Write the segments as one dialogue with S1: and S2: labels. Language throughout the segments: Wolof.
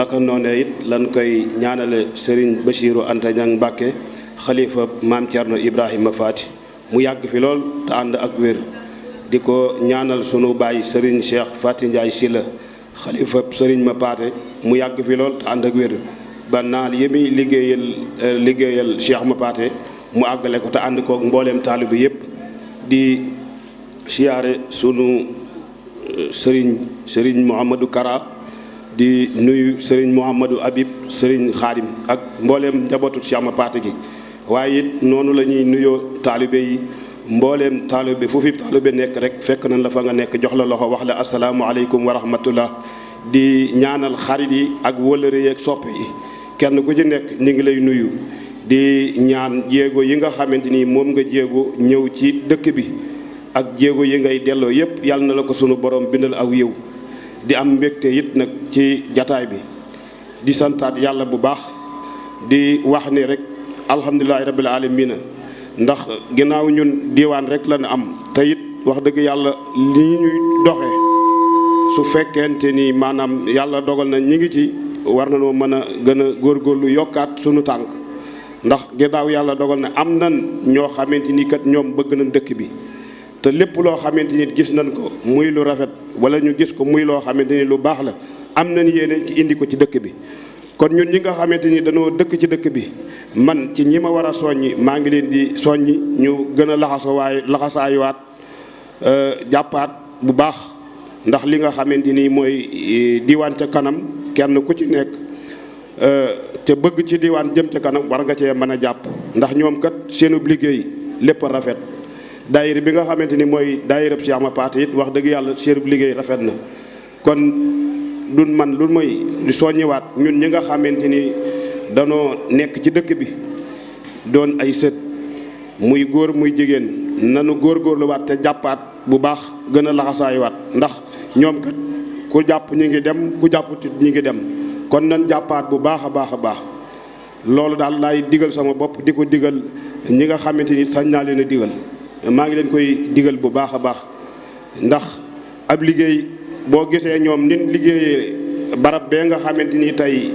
S1: naka noonee it lan koy ñaanale Serigne Bassirou Anta Niang Mbàkke xalifa maam Thierno Ibrahima Faty mu yàgg fi lool te ànd ak wér. di ko ñaanal sunu baay Serigne Cheikh Faty Ndiaye Sylla xalifa Serigne Mapaté mu yàgg fi lool te ànd ak wér ba naal yi muy liggéeyal Cheikh Mapaté mu àggale ko te ànd koog mbooleem taalibe bi yëpp. di siyaare sunu Serigne Mouhamadou Kara di nuyu Serigne Mouhamadou Habib Serigne Khadim ak mbooleem njabootu Cheikh Mapaté gi waaye it noonu la ñuy nuyoo taalibe yi. mbooleem taalibe fu fi taalibe nekk rek fekk nañ la fa nga nekk jox la loxo wax la asalaamualeykum wa rahmatullah di ñaanal xarit yi ak wëllëre yi ak soppe yi kenn ku ci nekk ñu ngi lay nuyu di ñaan jéego yi nga xamante ni moom nga jéego ñëw ci dëkk bi ak jéego yi ngay delloo yépp yàlla na la ko sunu borom bindal aw yiw di am mbégte it nag ci jataay bi di santaat yàlla bu baax di wax ni rek alhamdulilahi rabbil alamina ndax ginnaaw ñun diiwaan rek lañu am te it wax dëgg yàlla li ñuy doxe su fekkente ni maanaam yàlla dogal na ñi ngi ci war nañoo mën a gën a góorgóorlu yokkaat sunu tànk ndax ginnaaw yàlla dogal na am nan ñoo xamante ni kat ñoom bëgg nañ dëkk bi te lépp loo xamante ni gis nañ ko muy lu rafet wala ñu gis ko muy loo xamante ni lu baax la am nañ yéene ci indi ko ci dëkk bi. kon ñun ñi nga xamante ni dañoo dëkk ci dëkk bi man ci ñi ma war a soññi maa ngi leen di soññi ñu gën a laxasaayuwaat jàppaat bu baax ndax li nga xamante ni mooy diiwaan ca kanam kenn ku ci nekk te bëgg ci diiwaan jëm ca kanam war nga cee mën a jàpp ndax ñoom kat seenub liggéey lépp a rafet daayira bi nga xamante ni mooy daayira Cheikh Mapaté it wax dëgg yàlla seenub liggéey rafet na kon dun man lu mooy di soññiwaat ñun ñi nga xamante ni danoo nekk ci dëkk bi doon ay sët muy góor muy jigéen nanu góorgóorluwaat te jàppaat bu baax gën a laxasaayuwaat ndax ñoom kat ku jàpp ñi ngi dem ku jàpput ñi ngi dem kon nan jàppaat bu baax a baax a baax loolu daal laay digal sama bopp di ko digal ñi nga xamante ni sañ naa leen a digal maa ngi leen koy digal bu baax a baax ndax ab liggéey boo gisee ñoom nin liggéeyee barab bee nga xamante ni tey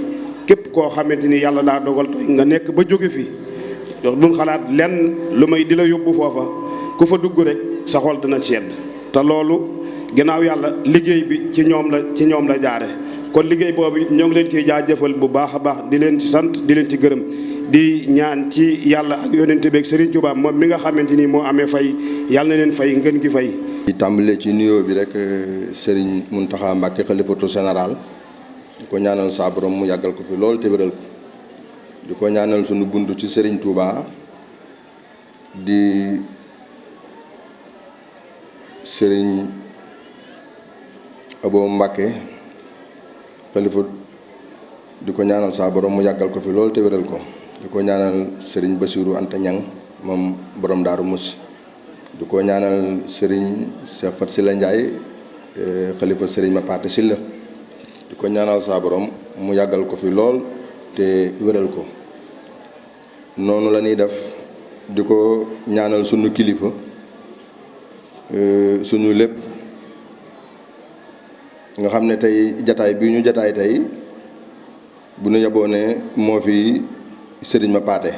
S1: képp koo xamante ni yàlla daa dogal tey nga nekk ba jóge fi duñ xalaat lenn lu may di la yóbbu foofa ku fa dugg rek sa xol dina sedd te loolu ginnaaw yàlla liggéey bi ci ñoom la jaare kon liggéey boobu ñoo ngi leen ciy jaajëfal bu baax a baax di leen ci sant di leen ci gërëm di ñaan ci yàlla ak yonente bi ak Serigne Touba moom mi nga xamante ni moo amee fay yàlla na leen fay ngeen gi fay.
S2: di tàmbalee ci nuyoo bi rek Serigne Mountakha Mbacké xalifatu général di ko ñaanal saa borom mu yàggal ko fi lool te wéral ko di ko ñaanal sunu bunt ci Serigne Touba di Serigne Abo Mbacké xalifa di ko ñaanal saa borom mu yàggal ko fi lool te wéral ko di ko ñaanal Serigne Bassirou Anta Niang moom borom Daaru Musi di ko ñaanal Serigne Cheikh Faty Sylla Ndiaye xalifa Serigne Mapaté Sylla di ko ñaanal saa borom mu yàggal ko fi lool te wéral ko noonu la ñuy def di ko ñaanal sunu kilifa sunu lépp nga xam ne tey jataay bi ñu jataay tey bu ñu yeboo ne moo fi Serigne Mapaté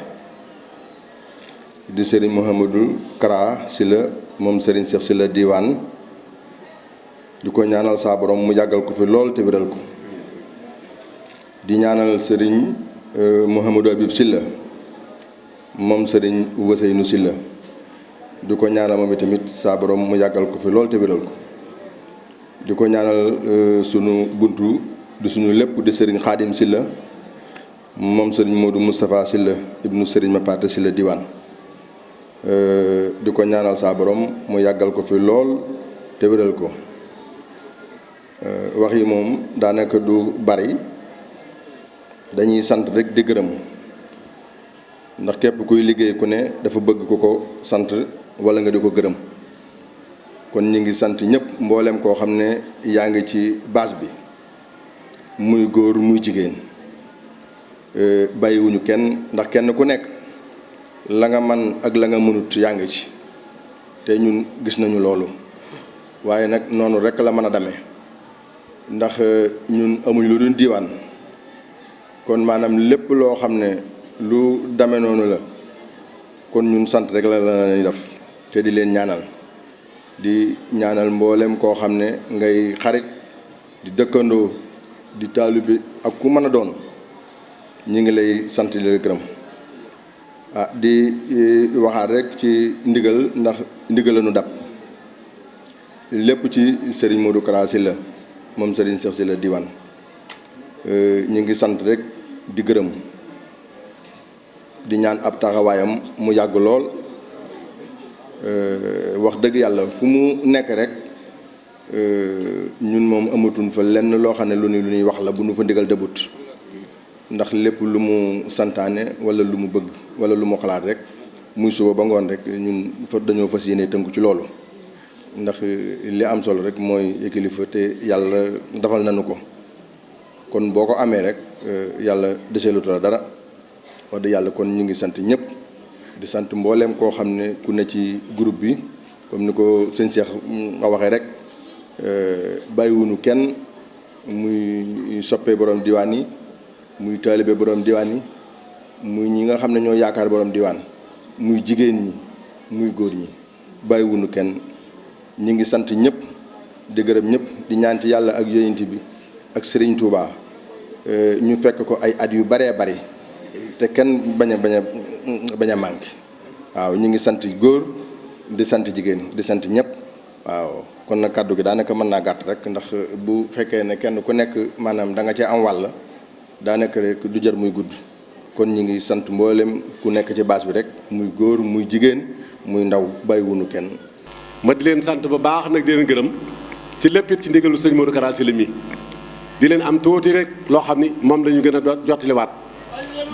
S2: di Serigne Mouhamadou Kara Sylla moom Serigne Cheikh Sylla Diwane di ko ñaanal saa borom mu yàggal ko fi lool te wéral ko di ñaanal Serigne Mouhamadou Habib Sylla moom Serigne Ousseynou Sylla di ko ñaanal moom itamit saa borom mu yàggal ko fi lool te wéral ko di ko ñaanal sunu buntu di suñu lépp di Serigne Khadim Sylla moom Serigne Modou Moustapha Sylla ibnu Serigne Mapaté Sylla Diwane di ko ñaanal saa borom mu yàggal ko fi lool te wéral ko wax yi moom daanaka du bari dañuy sant rek di gërëm ndax képp kuy liggéey ku ne dafa bëgg ku ko sant wala nga di ko gërëm kon ñu ngi sant ñëpp mbooleem koo xam ne yaa ngi ci baas bi muy góor muy jigéen bàyyiwuñu kenn ndax kenn ku nekk la nga man ak la nga mënut yaa ngi ci te ñun gis nañu loolu waaye nag noonu rek la mën a demee ndax ñun amuñ lu dul diiwaan kon maanaam lépp loo xam ne lu dame noonu la kon ñun sant rek la lañuy def te di leen ñaanal di ñaanal mboolem koo xam ne ngay xarit di dëkkandoo di taalibe ak ku mën a doon ñi ngi lay sant di la gërëm di waxaat rek ci ndigal ndax ndigal la nu dab lépp ci Serigne Modou Kara Sylla moom Serigne Cheikh Sylla Diwane ñu ngi sant rek di gërëm di ñaan ab taxawaayam mu yàgg lool wax dëgg yàlla fu mu nekk rek ñun moom amatuñ fa lenn loo xam ne lu ñuy wax la bu nu fa ndigal dëbut ndax lépp lu mu santaane wala lu mu bëgg wala lu mu xalaat rek muy suba ba ngoon rek ñun fa dañoo fas yéene tënku ci loolu ndax li am solo rek mooy kilifa te yàlla defal nañu ko kon boo ko amee rek yàlla deseelutu la dara wax dëgg yàlla kon ñu ngi sant ñëpp di sant mbooleem koo xam ne ku ne ci groupe bi comme ni ko sëñ Cheikh nga waxee rek bàyyiwunu kenn muy soppee borom diwaan yi muy taalibe borom diwaan yi muy ñi nga xam ne ñoo yaakaar borom diwaan muy jigéen ñi muy góor ñi bàyyiwunu kenn ñi ngi sant ñëpp di gërëm ñëpp di ñaan ci yàlla ak yonent bi ak Serigne Touba ñu fekk ko ay at yu baree bari te kenn bañ a manqué waaw ñu ngi sant góor di sant jigéen di sant ñëpp waaw kon nag kàddu gi daanaka mën naa gàtt rek ndax bu fekkee ne kenn ku nekk maanaam da nga cee am wàll daanaka rek du jar muy gudd kon ñi ngi sant mboolem ku nekk ci baas bi rek muy góor muy jigéen muy ndaw bàyyiwunu kenn.
S1: ma di leen sant bu baax nag di leen gërëm ci lépp it ci ndigalu sëñ Modou Kara Sylla mi di leen am tuuti rek loo xam ni moom la ñu gën a jottaliwaat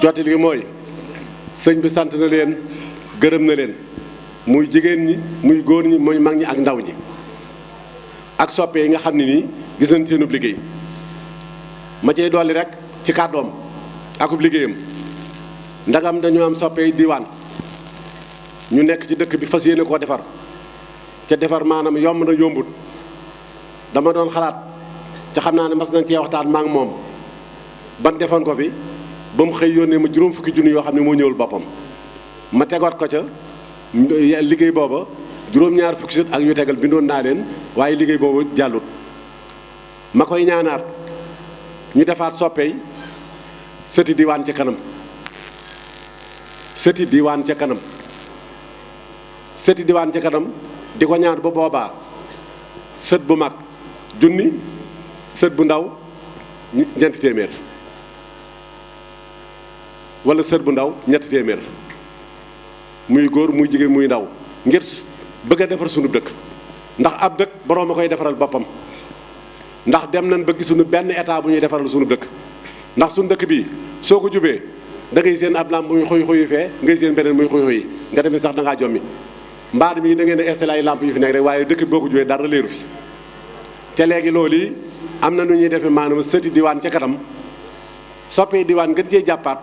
S1: jottali gi mooy sëñ bi sant na leen gërëm na leen muy jigéen ñi muy góor ñi muy mag ñi ak ndaw ñi ak soppe yi nga xam ne nii gis nañ seenub liggéey ma cay dolli rek ci kàddoom akub liggéeyam ndagam dañoo am soppe yi diwaan ñu nekk ci dëkk bi fas yéene koo defar ca defar maanaam yomb na yombut dama doon xalaat ca xam naa ne mas nañ cee waxtaan maa ngi moom ban defoon ko fi ba mu xëy yónnee ma juróom fukki junni yoo xam ne moo ñëwul boppam ma tegoot ko ca liggéey booba juróom-ñaar fukki sët ak yu tegal bindoon naa leen waaye liggéey boobu jàllut ma koy ñaanaat ñu defaat soppey sëti diwaan ca kanam sëti diwaan ca kanam sëti diwaan ca kanam di ko ñaan ba boobaa sët bu mag junni sët bu ndaw ñeenti téeméer wala sët bu ndaw ñetti téeméer muy góor muy jigéen muy ndaw ngir bëgg a defar sunu dëkk ndax ab dëkk boroom a koy defaral boppam ndax dem nañ ba gisuñu benn état bu ñuy defaral sunu dëkk ndax sunu dëkk bii soo ko jubee da ngay seen ab lamp muy xuy xuyi fee ngay seen beneen muy xuy xuyi nga demee sax da ngaa jommi mbaar mi da ngeen a installé ay lamp yu fi nekk rek waaye dëkk bi boo ko jubee dara leeru fi te léegi loolu yi am na nu ñuy defee maanaam sëti diwaan ca kanam soppee diwaan gën cee jàppaat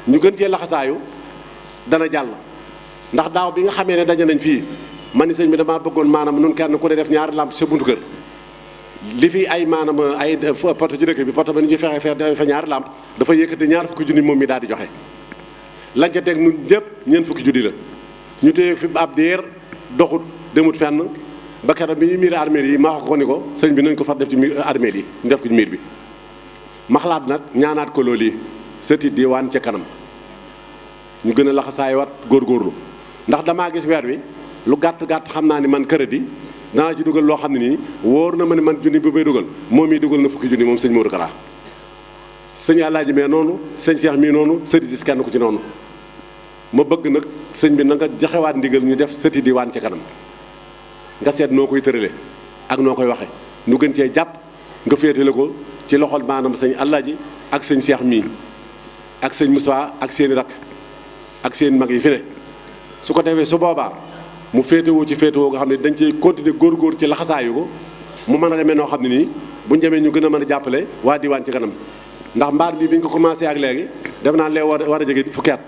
S1: ñu gën cee laxasaayu dana jàll ndax daaw bi nga xamee ne daje nañ fii man ni sëñ bi damaa bëggoon maanaam nun kenn ku ne def ñaari lamp sa buntu kër li fi ay maanaam ay poto ci dëkk bi poto ba ni ñu fexe fa ñaari lamp dafa yëkkati ñaar fukki junni moom mi daal di joxe lañ ca teg nun ñëpp ñeent fukki junni la ñu téye fi ab diir doxut demut fenn ba keroog bi ñu miir armeel yi ma wax ko ni ko sëñ bi nañ ko far def ci miir armeel yi ñu def ko ci miir bi ma xalaat nag ñaanaat ko loolu yi sëti diwaan ca kanam ñu gën a laxasaayiwaat góorgóorlu ndax damaa gis weer wi lu gàtt xam naa ni man crédit danaa ci dugal loo xam ne nii wóor na ma ne man junni bi may dugal moom mii dugal na fukki junni moom sëñ Modou Kara sëñ Alaaji mee noonu sëñ Cheikh mii noonu sëti dis kenn ku ci noonu ma bëgg nag sëñ bi na nga joxewaat ndigal ñu def sëti diwaan ca kanam nga seet noo koy tërale ak noo koy waxe nu gën cee jàpp nga féetale ko ci loxol maanaam sëñ Alaaji ak sëñ Cheikh mii ak sëñ Moussa ak seeni rak ak seen mag yi fi ne su ko defee su boobaa mu féetewoo ci féetewoo nga xam ne dañ cey continuer góor ci laxasaayu ko mu mën a demee noo xam ne nii bu ñu demee ñu gën a mën a jàppale waa diwaan ci kanam ndax mbaar bi bi ñu ko commencé ak léegi def naa lee war a jege fukki at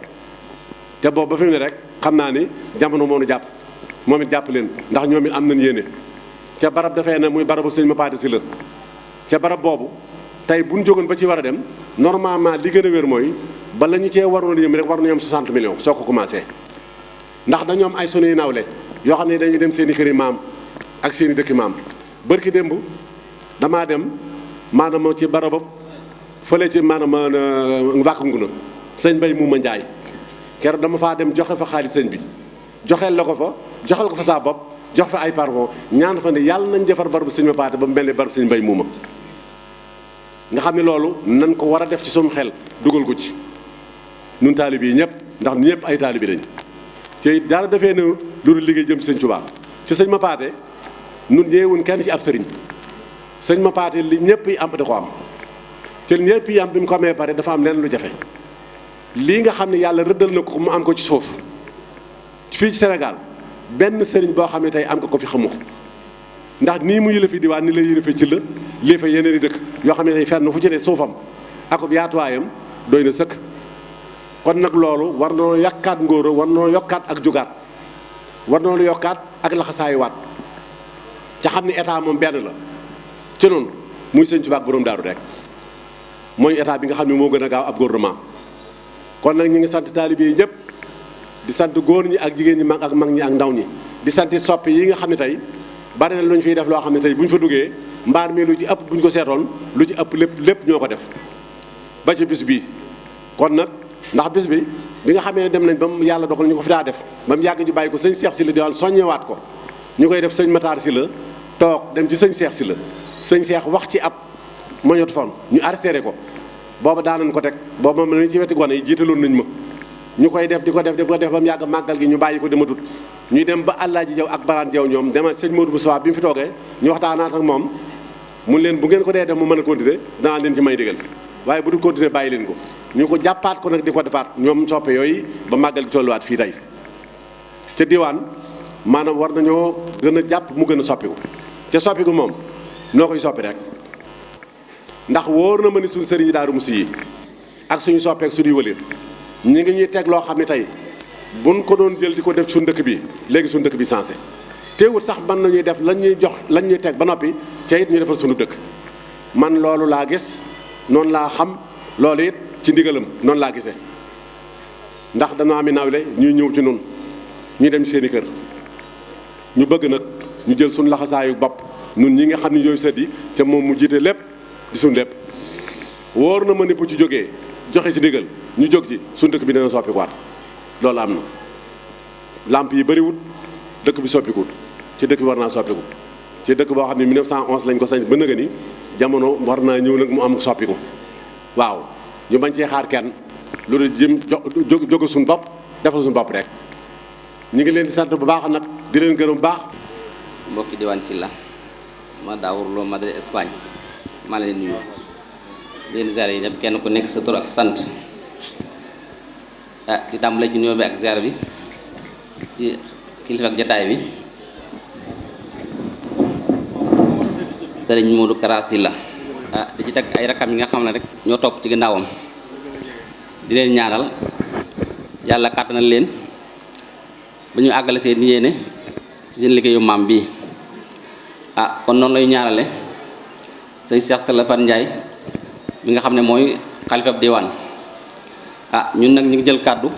S1: te boobu ba fi mu ne rek xam naa ni jamono moo nu jàpp moom it jàpp leen ndax ñoom it am nañ yéene ca barab dafee ne muy barabu sëñ ma paati si la ca barab boobu
S3: tey bu ñu jógoon ba ci war a dem normalement li gën a wér mooy bala ñu cee waroon a yëm rek war nañu am 60 millions soo ko commencé ndax dañoo am ay sunuy nawle yoo xam ne dañuy dem seen i këri maam ak seen i dëkki maam bërki démb damaa dem maanaam ci barabam fële ci maanaam wàkk nguna sëñ Bay Muuma Njaay keroog dama faa dem joxe fa xaalis sëñ bi joxeel la ko fa joxel ko fa saa bopp jox fa ay parfum ñaan fa ne yàlla nañ defar barabu sëñ ma paate ba mu mel ne barabu sëñ Bay Muuma nga xam ne loolu nan ko war a def ci suñu xel dugal ko ci nun taalib yi ñëpp ndax ñëpp ay taalibi lañ te dara defee ne loolu liggéey jëm ci sëñ Tuubaa ci sëñ ma paate nun ñeewun kenn ci ab sëriñ sëñ ma paate li ñëpp yi am da ko am te ñëpp yi am bi mu ko amee pare dafa am leneen lu jafe lii nga xam ne yàlla rëddal na ko mu am ko ci suuf fii ci Sénégal benn sëriñ boo xam ne tey am nga ko fi xamu ko ndax nii mu yële fi diwaan ni la yële ci la lii fa yeneen i dëkk yoo xam ne tey fenn fu ci ne suufam akub yaatuwaayam doy na sëkk kon nag loolu war nañoo yokkaat ngóora war nañoo yokkaat ak jugaat war nañoo yokkaat ak laxasaayuwaat ca xam ne état moom benn la ci noonu muy sëñ Tuubaa ak borom daaru rek mooy état bi nga xam ne moo gën a gaaw ab gouvernement kon nag ñu ngi sant taalibe yi ñëpp di sant góor ñi ak jigéen ñi mag ak mag ñi ak ndaw ñi di sant soppi yi nga xam ne tey bari na lu ñu fiy def loo xam ne tey bu ñu fa duggee mbaar mi lu ci ëpp bu ñu ko seetoon lu ci ëpp lépp ñoo ko def ba ci bis bii kon nag ndax bis bi nga xamee ne dem nañ ba mu yàlla dogal ñu ko fi daa def ba mu yàgg ñu bàyyi ko sëñ Seex Sylla diwaan soññewaat ko ñu koy def sëñ Matar Sylla toog dem ci sëñ Seex Sylla sëñ Seex wax ci ab moñot fon ñu arrêté ko booba daanañ ko teg booba ma nañ ci weti gone yi jiitaloon nañ ma ñu koy def di ko def ba mu yàgg màggal gi ñu bàyyi ko dematut ñuy dem ba Alaaji Jaw ak Baraan Jaw ñoom demal sëñ Modou Moussa bi mu fi toogee ñu waxtaanaat ak moom mun leen bu ngeen ko dee def mu mën a continuer danaa leen ci may digal waaye bu du continuer bàyyi leen ko ñu ko jàppaat ko nag di ko defaat ñoom soppe yooyu ba màggal gi tolluwaat fii tey ca diwaan maanaam war nañoo gën a jàpp mu gën a soppiku ca soppiku moom noo koy soppi rek ndax wóor na ma ni suñu sëriñ Daaru Musi yi ak suñu soppeek suñuy wëlir ñi ngi ñuy teg loo xam ne tey buñ ko doon jël di ko def suñu dëkk bi léegi suñu dëkk bi sensé teewul sax mën nañuy def lañ ñuy jox lañ ñuy teg ba noppi ca it ñu defal suñu dëkk man loolu laa gis noonu laa xam loolu it ci ndigalam noonu laa gisee ndax dañoo ami nawle ñuy ñëw ci nun ñuy dem seeni kër ñu bëgg nag ñu jël suñu laxasaayu bopp nun ñi nga xam ne yooyu sët yi ca moom mu jiite lépp di suñu lépp wóor na ma ni bu ci jógee joxe ci ndigal ñu jóg ci suñu dëkk bi dina soppikuwaat loolu am na làmp yi bëriwut dëkk bi soppikuwut ci dëkk bi war naa soppiku ci dëkk boo xam ne 1911 lañ ko sañ ba nëga ni jamono war naa ñëw nag mu am soppiku waaw ñu bañ cee xaar kenn lu dul jëm jóge suñu bopp defal suñu bopp rek ñu ngi leen di sant bu baax nag di leen gërëm bu baax.
S4: mbokki diwaan Sylla ma daawur loo Madrid Espagne maa leen nuyu leen ziar yi ñëpp kenn ku nekk sa tur ak sant ki tàmbale ci nuyoo bi ak ziar bi ci kilifa ak jataay bi sëriñ Modou Kara Sylla di ci teg ay rakam yi nga xam ne rek ñoo topp ci ginnaawam di leen ñaanal yàlla kàttanal leen ba ñu àggale seen yéene ci seen liggéeyu maam bii kon noonu lay ñaanale sëñ Cheikh Sylla Fat Ndiaye mi nga xam ne mooy xalifab diwaan ñun nag ñu ngi jël kàddu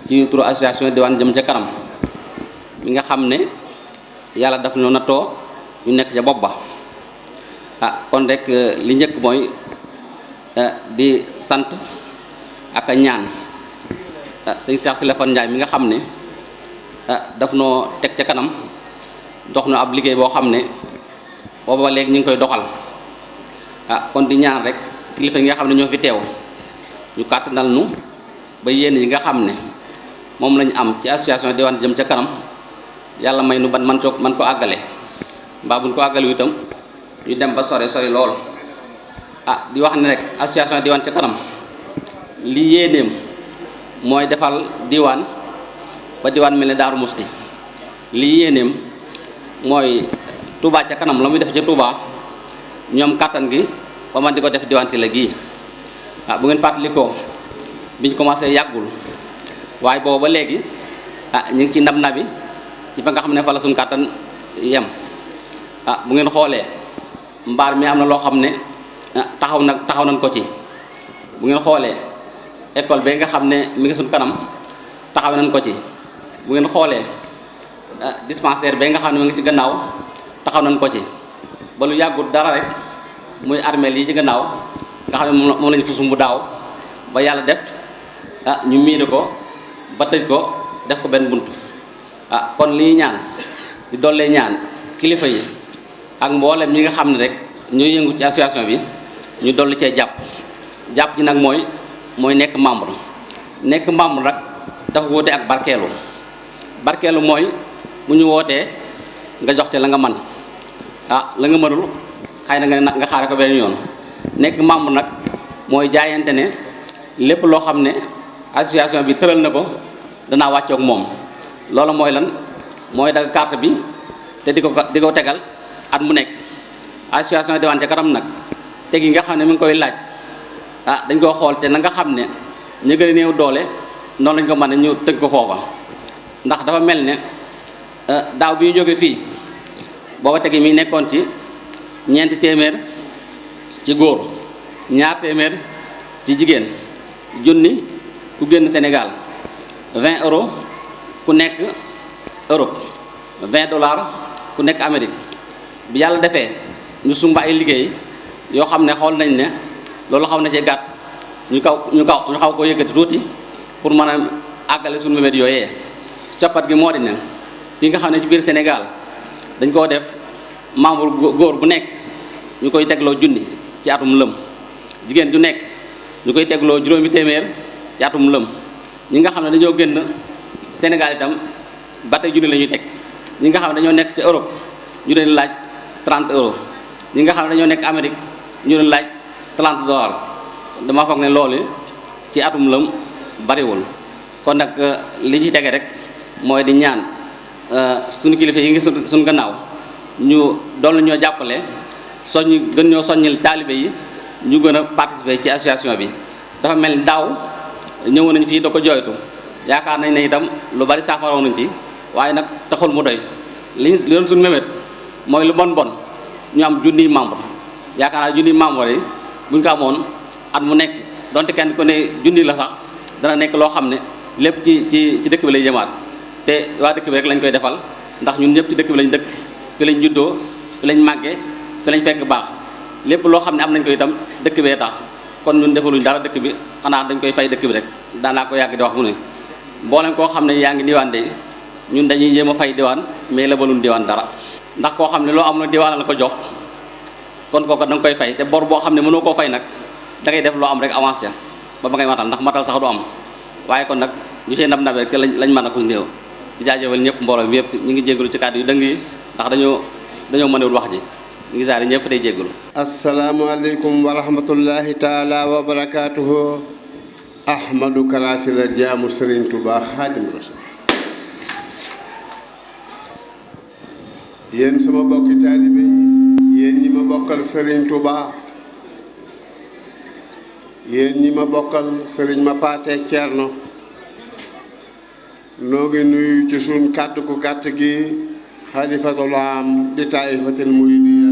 S4: ci turu association diwaan jëm ca kanam mi nga xam ne yàlla daf ñoo nattoo ñu nekk ca bopp ba kon rek li njëkk mooy di sant ak a ñaan sëñ Cheikh Sylla Fat Ndiaye mi nga xam ne daf noo teg ca kanam dox na ab liggéey boo xam ne booba léegi ñu ngi koy doxal kon di ñaan rek kilifa yi nga xam ne ñoo fi teew ñu kàttanal nu ba yéen yi nga xam ne moom lañu am ci association diwaan jëm ca kanam yàlla may nu ban man ko àggale mbaa buñ ko àggale itam ñu dem ba sori lool di wax ne rek association diwaan ca kanam li yéeneem mooy defal diwaan ba diwaan mel ne Daaru Musti li yéeneem mooy Touba ca kanam la muy def ca Touba ñoom kàttan gi ba man di ko def diwaan Sylla gii bu ngeen fàttalikoo biñ commencé yàggul waaye boobu ba léegi ñu ngi ci ndam na bi ci ba nga xam ne fa la suñu kàttan yem bu ngeen xoolee mbaar mi am na loo xam ne taxaw nañ ko ci. bu ngeen xoolee école bee nga xam ne mi ngi suñ kanam taxaw nañ ko ci. bu ngeen xoolee dispensaire bee nga xam ne mi ngi ci gannaaw taxaw nañ ko ci. ba lu yàggut dara rek muy armeel yi ci gannaaw nga xam ne moom lañu fu sumbu daaw ba yàlla def ñu miire ko ba tëj ko def ko benn bunt. kon li ñaan di dollee ñaan kilifa yi ak mboolem ñi nga xam ne rek ñoo yëngu ci association bi ñu dolli cee jàpp ji nag mooy nekk membre nag dafa wóote ak barkeelu mooy bu ñu wootee nga jox te la nga man la nga mënul xëy na nga xaare ko beneen yoon. nekk membre nag mooy jaayante ne lépp loo xam ne association bi tëral na ko danaa wàccoog moom. loolu mooy lan mooy dagg carte bi te di ko tegal at mu nekk. association Diwaan ca kanam nag teg yi nga xam ne mi ngi koy laaj dañ koo xool te na nga xam ne ñu gën a néew doole noonu lañ ko mën a ñu tëgg ko foofa. ndax dafa mel ne daaw bi ñu jógee fii booba teg yi mi nekkoon ci 4 téeméer ci góor 2 téeméer ci jigéen junni ku génn Sénégal 20 euros ku nekk Europe 20 dollars ku nekk Amérique. bi yàlla defee ñu sumba ay liggéey yoo xam ne xool nañ ne loolu xaw na cee gàtt ñu xaw ko yëkkati tuuti pour mën a àggale suñu mébét yooyee. coppat gi moo di ne fi nga xam ne ci biir Sénégal dañ koo def membre góor bu nekk ñu koy tegloo junni ci atum lëm jigéen ju nekk ñu koy tegloo juróomi téeméer ci atum lëm. ñi nga xam ne dañoo génn Sénégal itam ba tey junni la ñuy teg. ñi nga xam ne dañoo nekk ci Europe ñu leen laaj 30 euros. ñi nga xam ne dañoo nekk Amérique ñu leen laaj 30 dollars. dama foog ne loolu ci atum lëm bariwul. kon nag li ci tege rek mooy di ñaan suñu kilifa yi ngi suñu gannaaw ñu doon ñoo jàppale gën ñoo soññil taalibe yi ñu gën a participer ci association bi. dafa mel ni daaw ñëwoon nañu fii da ko jooytu yaakaar nañ ne itam lu bari saafara nañ ci waaye nag taxul mu doy li doon suñu mébét mooy lu bon ñu am junniy membre. yaakaar naa junniy membre yi buñ ko amoon at mu nekk donte kenn ku ne junni la sax dana nekk loo xam ne lépp ci dëkk bi lay jëmaat te waa dëkk bi rek lañ koy defal ndax ñun ñëpp ci dëkk bi lañ dëkk fi lañ juddoo fi lañ màggee fi lañ fekk baax lépp loo xam ne am nañ ko itam dëkk bee tax kon ñun defaluñ dara dëkk bi xanaa dañ koy fay dëkk bi rek daanaa ko yàgg di wax mu ne mboolem koo xam ne yaa ngi diwaan de ñun dañuy jéem a fay diwaan mais la balun diwaan dara ndax koo xam ne loo am na diwaan la ko jox kon kooku da nga koy fay te bor boo xam ne mënoo koo fay nag da ngay def loo am rek avancé ba ngay matal ndax matal sax du am waaye kon nag ñu see nab rek te lañ mën a ko néew di jaajëfal ñëpp mbooloo mi yëpp ñu ngi jégalu ci kàddu yu dëng yi ndax dañoo mënewul wax ji ñu ngi saari ñëpp tey jégalu.
S5: asalaamaaleykum wa rahmatullahi taala wa barakaatuhu. Ahmadou Kara Sylla jaamu Serigne Touba Xaadim Rasul. yéen sama bokki taalibe yi yéen ñi ma bokkal Serigne Touba yéen ñi ma bokkal Serigne ma paate Thierno noo ngi nuyu ci suñ kàddu ku gàtt gi xalifatul am di taifatil muridiya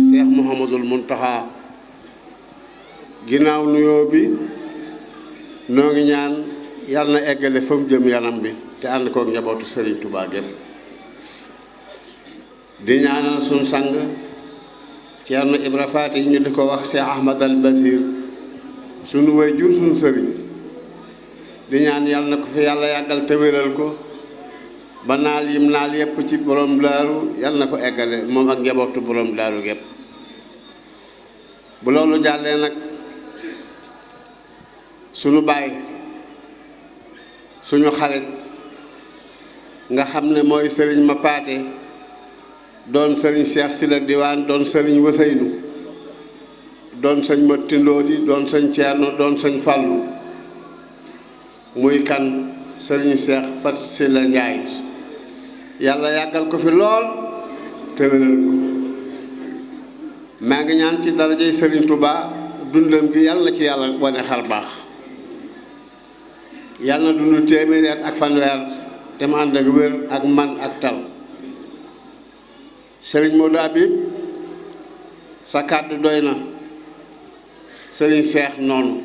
S5: Cheikh Mouhamadul Muntaxa. ginnaaw nuyoo bi noo ngi ñaan yàlla na eggale fa mu jëm yanam bi te ànd kook njabootu Serigne Touba gépp di ñaanal suñ sang Thierno Ibra Faty ñu di ko wax Cheikh Ahmad al Basir sunu way jur suñu sëriñ di ñaan yàlla na ko fi yàlla yàggal te wéral ko ba naal yim naal yépp ci borom daaru yàlla na ko eggale moom ak njabootu borom daaru gépp bu loolu jàllee nag sunu baay suñu xarit nga xam ne mooy sëriñ ma paate doon sëriñ Cheikh Sylla Diwaan doon sëriñ Waseynu doon sëñ ma Tindóodi doon sëñ Thierno doon sëñ Fallu muy kan sëriñ Cheikh Fat Sylla Njaay yàlla yàggal ko fi lool te wéral ko maa ngi ñaan ci darajay sëriñ Touba dundam gi yàlla na ci yàlla wane xar baax yàlla na dund téeméeri at ak fanweer te mu ànd ak wér ak man ak tal sëriñ Modou Habib sa kàddu doy na sëriñ Seex noonu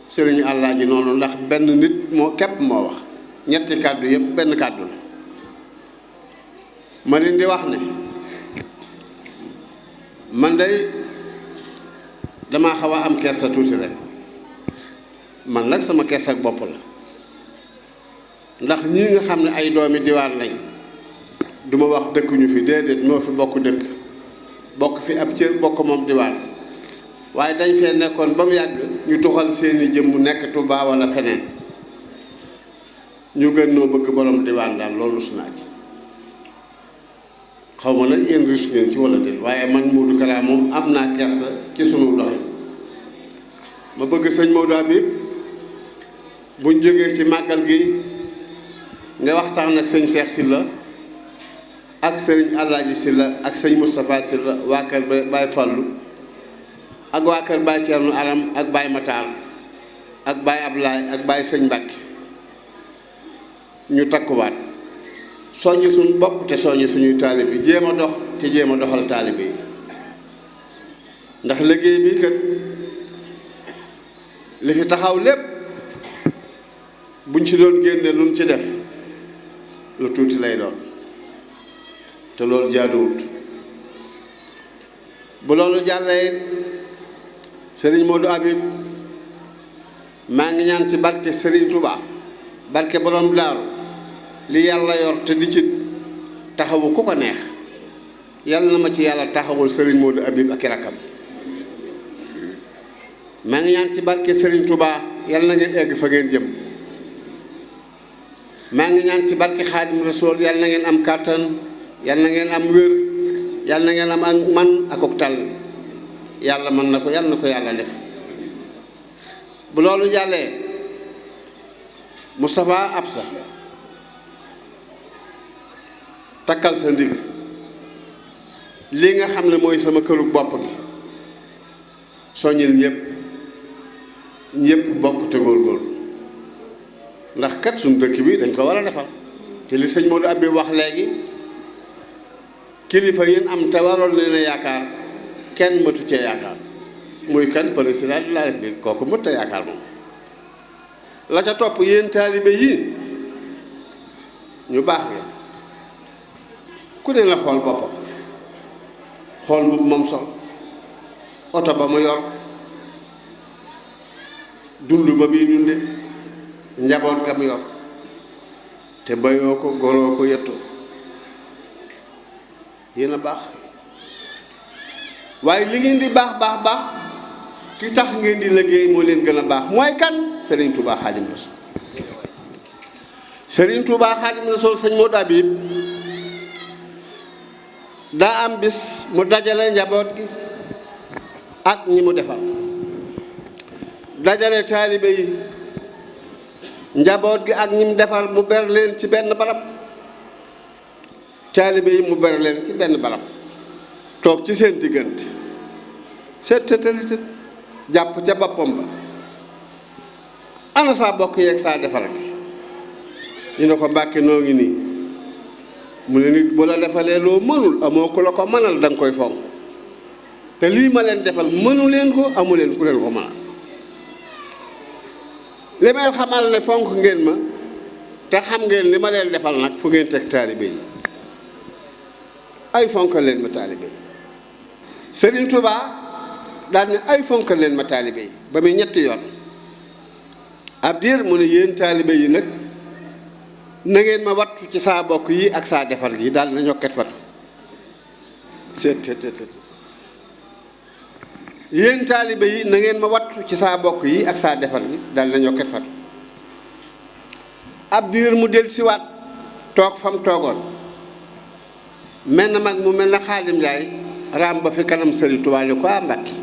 S5: sëriñ Alaaji noonu ndax benn nit moo képp moo wax ñetti kàddu yëpp benn kàddu la ma leen di wax ne man day damaa xaw a am kersa tuuti rek man nag sama kersa ak bopp la ndax ñii nga xam ne ay doomi diwaan lañ duma wax dëkkuñu fi déedéet noo fi bokk dëkk bokk fi ab cër bokk moom diwaan waaye dañ fee nekkoon ba mu yàgg ñu tuxal seeni jëm mu nekk Touba wala feneen ñu gën noo bëgg borom diwaan daal loolu su naa ci xaw ma nag yéen rus ngeen ci wala déet waaye man Modou Kara moom am naa kersa ci sunu doxi ma bëgg sëñ Modou Habib buñ jógee ci màggal gi nga waxtaan ak sëñ Cheikh Sylla ak sëriñ Alaaji Sylla ak sëñ Moustapha Sylla waa kër Baye Fallou ak waa kër Baye Thierno Aram ak Baye Matar ak Baye Ablaye ak Baye sëñ Mbacke ñu takkuwaat soññi suñu bopp te soññi suñuy taalib yi jéem a dox te jéem a doxal taalib yi ndax liggéey bi kat li fi taxaw lépp buñ ci doon génne lu mu ci def lu tuuti lay doon te loolu jaaduwut bu loolu jàllee sëriñ Modou Habib maa ngi ñaan ci barke sëriñ Touba barke borom daaru li yàlla yor te di ci taxawu ku ko neex yàlla na ma ci yàlla taxawul sëriñ Modou Habib ak i rakkam maa ngi ñaan ci barke sëriñ Touba yàlla na ngeen egg fa ngeen jëm maa ngi ñaan ci barke Xaadim Rasuul yàlla na ngeen am kàttan yàlla na ngeen am wér yàlla na ngeen am ak man akuk tal yàlla mën na ko yàlla na ko yàlla def bu loolu jàllee Moustapha Absa takkal sa ndigg lii nga xam ne mooy sama këru bopp gi soññil ñëpp bokk te góorgóorlu ndax kat suñu dëkk bi dañ ko war a defal te li sëñ Modou Habib wax léegi kilifa yéen am te waroon leen a yaakaar kenn mëtu cee yaakaar muy kan président de la République kooku mëtta yaakaar moom la ca topp yéen taalibe yii ñu baax ngeen ku ne la xool boppam xool mbubb moom sol oto ba mu yor dund ba muy dunde njaboot ga mu yor te bayoo ko goroo ko yettoo yéen a baax waaye li ngeen di baax ki tax ngeen di liggéey moo leen gën a baax mooy kan Serigne Touba Khadim Rassoul Serigne Touba Khadim Rassoul sëñ Modou Habib daa am bis mu dajale njaboot gi ak ñi mu defal dajale taalibe yi njaboot gi ak ñi mu defal mu ber leen ci benn barab taalibe yi mu ber leen ci benn barab toog ci seen diggante seet jàpp ca boppam ba ana saa bokk yeeg saa defar gi ñu ne ko Mbàkke noo ngi nii mu ne nit bu la defalee loo mënul amoo ku la ko mënal da nga koy fonk te lii ma leen defal mënu leen ko amu leen ku leen ko mënal li may xamal ne fonk ngeen ma te xam ngeen li ma leen defal nag fu ngeen teg taalibe yi ay fonkal leen ma taalibe yi Serigne Touba daal ne ay fonkal leen ma taalibe yi ba muy ñetti yoon ab diir mu ne yéen taalibe yi nag na ngeen ma wattu ci saa bokk yi ak saa defar gi daal na ñokket fatu yéen taalibe yi na ngeen ma wattu ci saa bokk yi ak saa defar gi daal na ñokket fatu ab diir mu del siwaat toog fam toogoon mel na mag mu mel na Xaadim Njaay raam ba fi kanam Sëriñ Tuubaa ni ko Mbàkke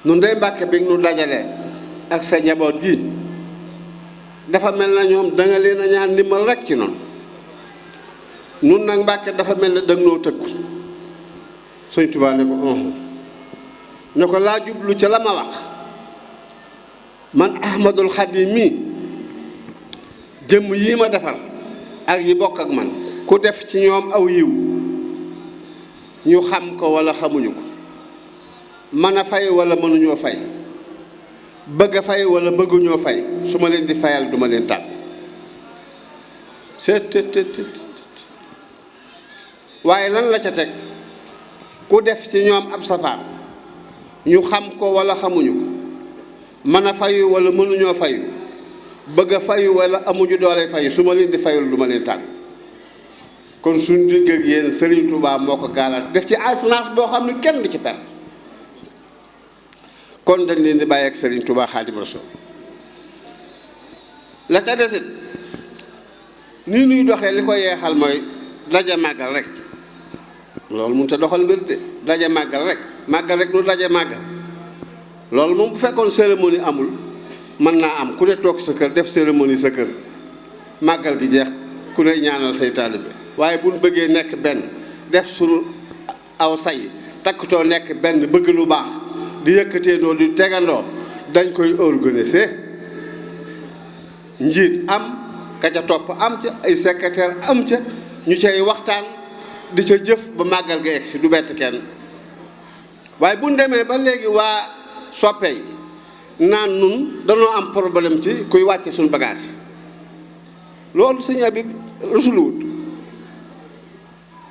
S5: nun day Mbàkke bi nu dajalee ak sa njaboot gi dafa mel na ñoom danga leen a ñaan ndimbal rek ci noonu nun nag Mbàkke dafa mel na danga noo tëkku Sëriñ Tuubaa ne ko ne ko laa jublu ca la ma wax man Ahmadul Xadim mi jëmm yii ma defal ak yi bokk ak man ku def ci ñoom aw yiw ñu xam ko wala xamuñu ko mën a fay wala mënuñoo fay bëgg a fay wala bëgguñoo fay su ma leen di fayal duma leen tàgg waaye lan la ca teg ku def ci ñoom ab safaan ñu xam ko wala xamuñu ko mën a fayu wala mënuñoo fayu bëgg a fayu wala amuñu doole fayu su ma leen di fayul duma leen tàgg kon suñ digg ak yéen Serigne Touba moo ko gaalal def ci assurance boo xam ne kenn du ci perte kon dañ leen di bàyyi ak Serigne Touba Xaadimu Rasuul la ca desit ni ñuy doxee li ko yeexal mooy daje màggal rek loolu mënut a doxal mbir de daje màggal rek nu daje màggal loolu moom bu fekkoon cérémonie amul mën naa am ku ne toog sa kër def cérémonie sa kër màggal gi jeex ku ne ñaanal say taalibe waaye bu ñu bëggee nekk benn def sunu aw say takkutoo nekk benn bëgg lu baax di yëkkateendoo di tegandoo dañ koy organiser njiit am ka ca topp am ca ay secrétaire am ca ñu cay waxtaan di ca jëf ba màggal ga egsi du bett kenn waaye bu ñu demee ba léegi waa soppe yi naan nun danoo am problème ci kuy wàcce suñu bagage yi loolu sëñ Habib rusuluwut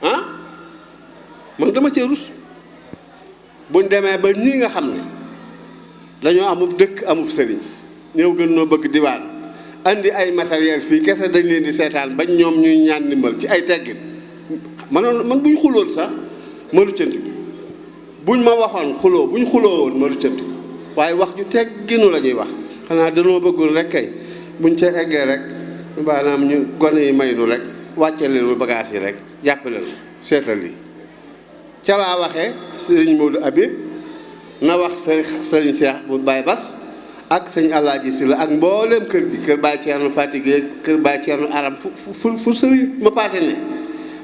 S5: ah man dama cee rus buñ demee ba ñii nga xam ne dañoo amub dëkk amub sëriñ ñëw gën noo bëgg diwaan andi ay matériel fii kese dañ leen di seetaan bañ ñoom ñuy ñaan ndimbal ci ay teggin man buñ xuloon sax ma ruccanti buñ ma waxoon xuloo buñ xuloo woon ma ruccanti waaye wax ju tegginu la ñuy wax xanaa danoo bëggoon rek kay buñ ca eggee rek maanaam ñu gone yi may nu rek wàcce leen bagage yi rek jàppale leen seetal yi ca laa waxee sëriñ Modou Habib na wax sëriñ Cheikh bu Baye Bass ak sëñ Alaaji Sylla ak mbooleem kër gi kër Baye Thierno Fatigue kër Baye Thierno Aram fu sëriñ ma paate ne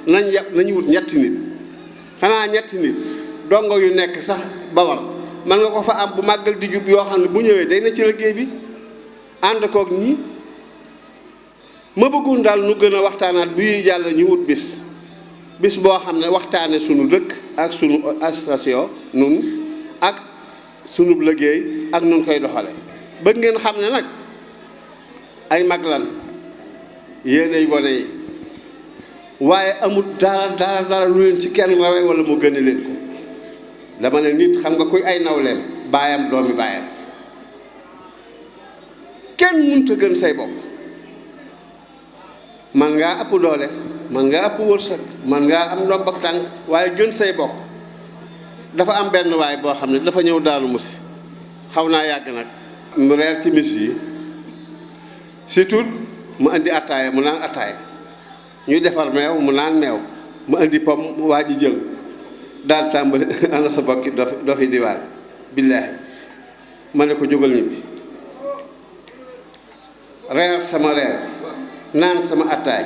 S5: nañu wut ñetti nit xanaa ñetti nit dongo yu nekk sax Bawol man nga ko fa am bu màggal di jub yoo xam ne bu ñëwee day na ci liggéey bi ànd koog ñi ma bëggoon daal nu gën a waxtaanaat buy jàll ñu wut bis boo xam ne waxtaane sunu dëkk ak sunu association nun ak sunu liggéey ak nun koy doxale bëgg ngeen xam ne nag ay mag lan yéenay gone yi waaye amul dara lu leen ci kenn rawe wala mu gëne leen ko dama ne nit xam nga kuy ay nawleem baayam doomi baayam kenn mënta gën say bopp man ngaa ëpp doole man ngaa ëpp wërsëg man ngaa am ndomb ak tànk waaye gën say bopp dafa am benn waay boo xam ne dafa ñëw Daaru Musi xaw naa yàgg nag mu reer ci mis yi surtout mu indi attaaya mu naan attaaya ñuy defar meew mu naan meew mu indi pom waa ji jël daal tàmbali ana sa bokki dofi diwaan billaahi ma ne ko jógal ñibbi reer sama reer naan sama attaay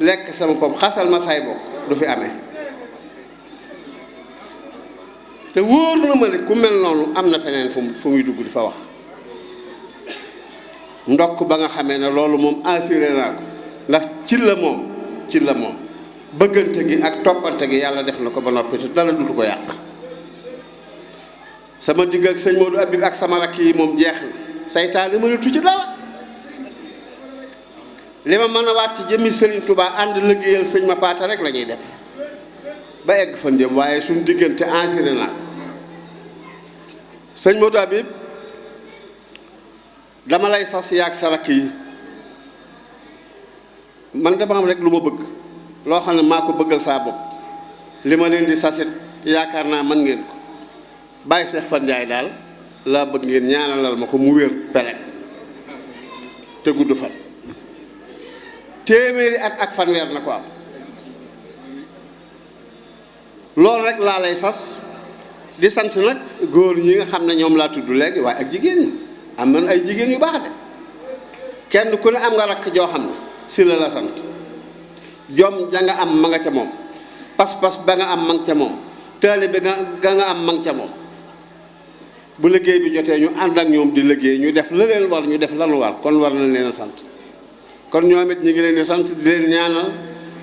S5: lekk sama pom xasal ma say bokk du fi amee te wóor na ma ne ku mel noonu am na feneen fu muy dugg di fa wax ndokk ba nga xamee ne loolu moom assuré naa ko ndax ci la moom bëggante gi ak toppante gi yàlla def na ko ba noppi te dara dutu ko yàq sama digg ak sëñ Modou Habib ak sama rakk yi moom jeex na saytaane mënatu ci dara li ma mën a waat ci jëmmi Serigne Touba ànd liggéeyal sëñ ma paata rek la ñuy def ba egg fa ndem waaye suñu diggante assuré naa sëñ Modou Habib dama lay sas yaag sa rakk yi man dama am rek lu ma bëgg loo xam ne maa ko bëggal saa bopp li ma leen di sasit yaakaar naa mën ngeen ko bàyyi Seex Fan Njaay daal laa bëgg ngeen ñaanalal ma ko mu wér pelet te gudd fan téeméeri at ak fanweer na ko am loolu rek laa lay sas di sant nag góor ñi nga xam ne ñoom laa tudd léegi waaye ak jigéen ñi am nañ ay jigéen yu baax de kenn ku ne am nga rakk joo xam ne Sylla la sant jom ja nga am ma nga ca moom pas-pas ba nga am ma nga ca moom taalibe ga nga am ma nga ca moom bu liggéey bi jotee ñu ànd ak ñoom di liggéey ñu def la leen war ñu def lanu war kon war nañ leen a sant kon ñoom it ñu ngi leen di sant di leen ñaanal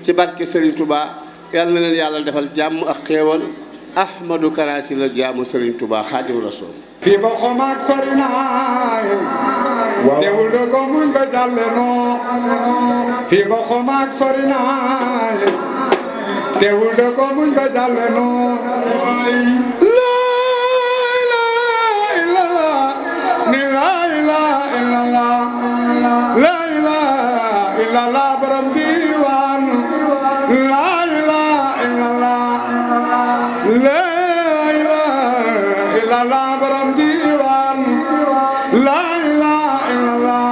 S5: ci barke Serigne Touba yàlla na leen yàlla defal jàmm ak xéewal Ahmadou Kara Sylla jaamu Serigne Touba Xaadimu Rasuul.
S6: fii ba xomaag sori naay teewul de ko muñ ba jàlle noo fii ba xomaag sori naay teewul de ko muñ ba jàlle noo la ilaha illallah la ilaha illallah borom diiwaan la ilaha illallah la ilaha illallah borom diiwaan la ilaha illallah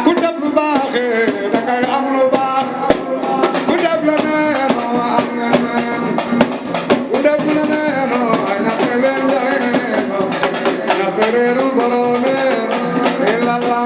S6: ku def lu baax da ngay am lu baax ku def la neeno am nga neen ku def la neeno ñàkk leen jareeno ñàkk reenu borom illallah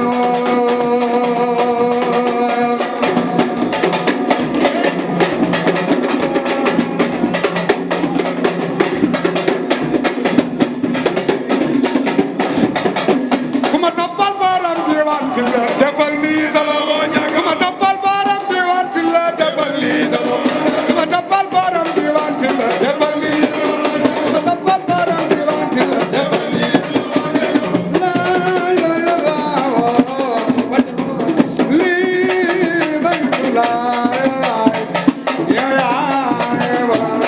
S6: defal nii sama kuma tappal baram diwaan ci la defal nii sama kuma tappal baram diwaan ci la defal nii kuma tappal baram diwaan ci la defal nii la la la la lii bayu la ya ya wala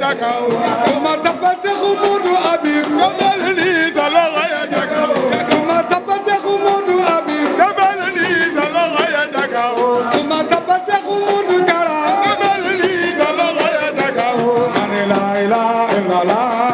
S6: jagaw ma tapate xumudu abib gabal li sala ya jagaw ma tapate xumudu abib gabal li sala ya jagaw ma tapate xumudu kara gabal li sala ya jagaw ane la ilaha illallah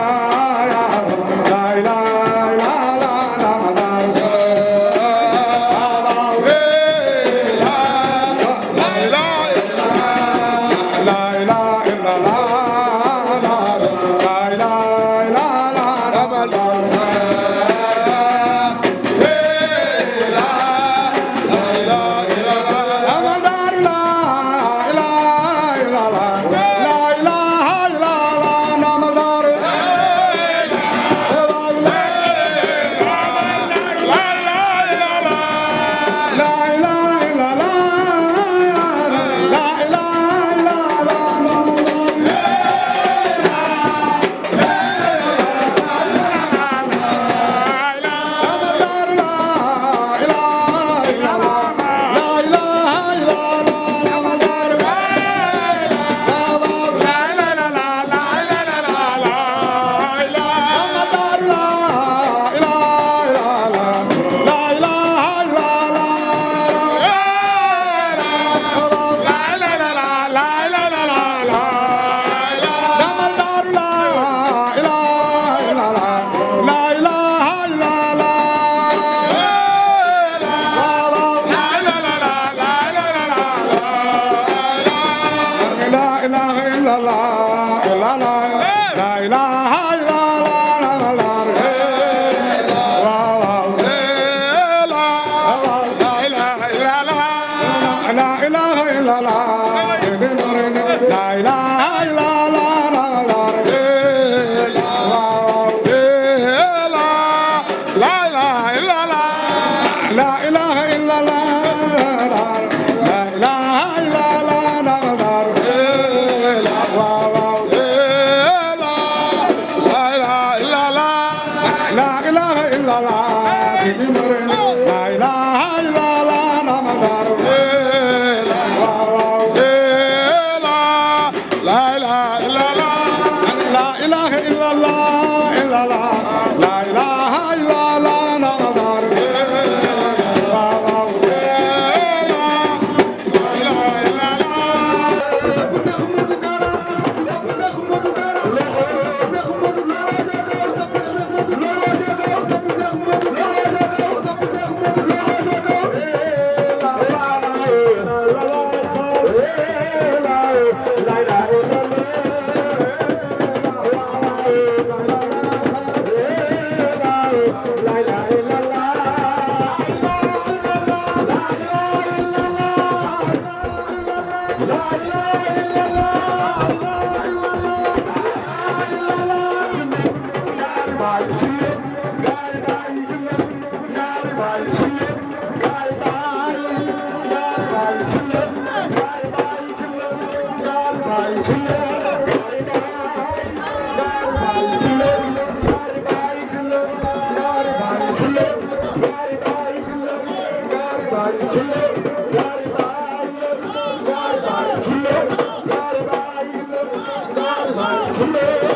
S7: Sule